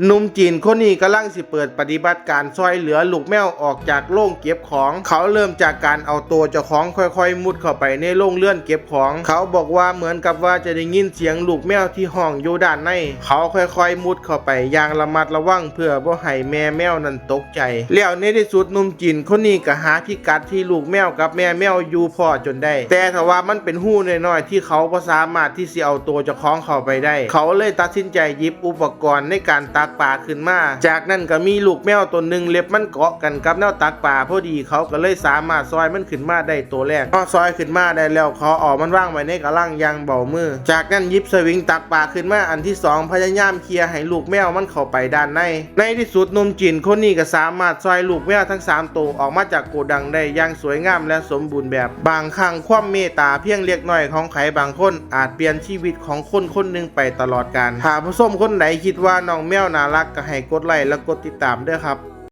ໜຸ່ມຈີນຄົນນີ້ກຳລັງຊິເປີດປະຕິບັດການຊ່ອຍເຫຼືອລູກແມວອອກຈາກໂລງເກັບຂອງ. ເຂົາເລີ່ມຈາກການເອົາໂຕເຈົ້າຂອງຄ່ອຍໆມຸດເຂົ້າໄປໃນໂລງເຮືອນເກັບຂອງ. ເຂົາບອກວ່າເໝືອນກັບວ່າຈະໄດ້ຍິນສຽງລູກແມວທີ່ຮ້ອງຢູ່ດ້ານໃນ. ເຂົາຄ່ອຍໆມຸດເຂົ້າໄປຢ່າງລະມັດລະວັງ ເພື່ອບໍ່ໃຫ້ແມ່ແມວນັ້ນຕົກໃຈ. ແລ້ວໃນທີ່ສຸດໜຸ່ມຈີນຄົນນີ້ກໍຫາພິກັດທີ່ລູກແມວກັບແມ່ແມວຢູ່ພໍ້ຈົນໄດ້. ແຕ່ຖ້າວ່າມັນເປັນຮູນ້ອຍໆທີ່ເຂົາບໍ່ສາມາດທີ່ຊິເອົາໂຕເຈົ້າຂອງເຂົ້າໄປໄດ້, ເຂົາເລີຍຕັດສິນໃຈຫຍິບ ອຸປະກອນໃນການຕັກປາຂຶ້ນມາ. ຈາກນັ້ນກໍມີລູກແມວຕົນໜຶ່ງເລັບມັນເກາະກັນກັບແນວຕັກປາພໍດີ, ເຂົາກໍເລີຍສາມາດຊ່ອຍມັນຂຶ້ນມາໄດ້ໂຕແລກ. ພໍຊ່ອຍຂຶ້ນມາໄດ້ແລ້ວ, ເຂົາເອົາມັນວາງໄວ້ໃນກະລັງຢ່າງເບົາມື. ຈາກນັ້ນຫຍິບສະວິງຕັກປາຂຶ້ນມາອັນທີສອງ, ພະຍາຍາມເຄຍໃຫ້ລູກແມວມັນເຂົ້າໄປດ້ານໃນ. ໃນທີ່ສຸດໜຸ່ມຈີນຄົນນີ້ກໍສາມາດຊ່ອຍລູກແມວທັງສາມໂຕອອກມາຈາກໂກດັງໄດ້ຢ່າງສວຍງາມ ແລະ ສົມບູນແບບ. ບາງຄັ້ງຄວາມເມດຕາພຽງເລັກນ້ອຍຂອງໃຜບາງຄົນ ອາດປ່ຽນຊີວິດຂອງຄົນຄົນໜຶ່ງໄປຕະຫຼອດການ. ຖ້າຜູ້ຊົມຄົນໃດຄິດວ່ານ້ອງແມວໜ້າຮັກ ກໍໃຫ້ກົດໄລ ແລະ ກົດຕິດຕາມເດີ້ຄັບ.